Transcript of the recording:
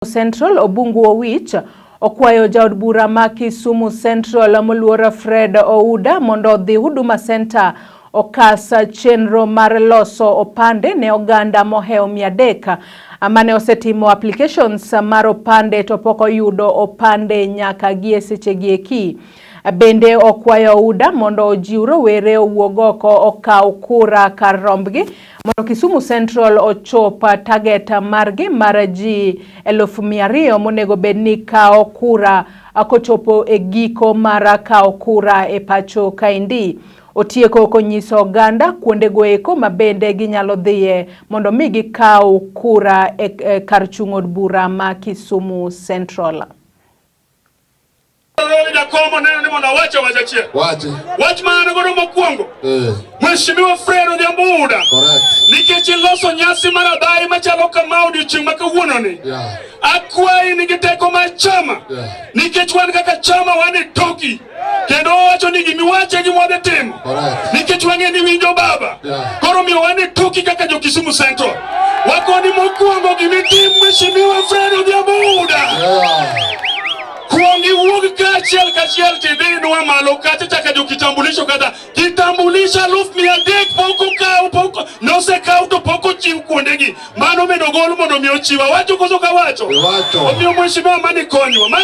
Central Obungu Owich okwayo jaod bura ma Kisumu Central moluor Fred Ouda mondo odhi Huduma Center okas chenro mar loso opande ne oganda mohewo 300 mane osetimo applications mar opande to pok oyudo opande nyaka gie sechegi eki. Bende okwayo Ouda mondo ojiw rowere owuog oko okaw kura kar rombgi mondo Kisumu Central ochop target margi mar ji 200,000 monego bed ni kawo kura kochopo e giko mar kawo kura e pacho kaendi. Otieko konyiso oganda kuondego eko ma bende ginyalo dhiye mondo mi gikaw kura e kar chung' od bura ma Kisumu Central. Jakom oneno ni mondo awach wach achiel. Wachi. Wach ma an godo mokwongo. Mheshimiwa Fred Odhiambo Ouda. Correct. Nikech iloso nyasi mar adhayi machalo kama odiochieng' ma kawuononi. Akwayi nigi teko mar chama. Nikech wan kaka chama wan e toki. Kendo wawacho ni gimiwacho e gima wadhi timo. Correct. Nikech wang'e ni winjo baba. Koro miyo wan e toki kaka jo Kisumu Central. Wakoni mokwongo gimitim, Mheshimiwa Fred Odhiambo Ouda. Kuong iwuog kaachiel kachiel tidhinwa malo kacha chaka jo kitambulisho kata kitambulisho 300,000 pok okaw, pok nosekaw to pok ochiw kuondegi. Mano medo gol mondo mi ochiw. Awacho koso kawacho? Iwacho. Omiyo, mheshimiwa, mani konywa. Mano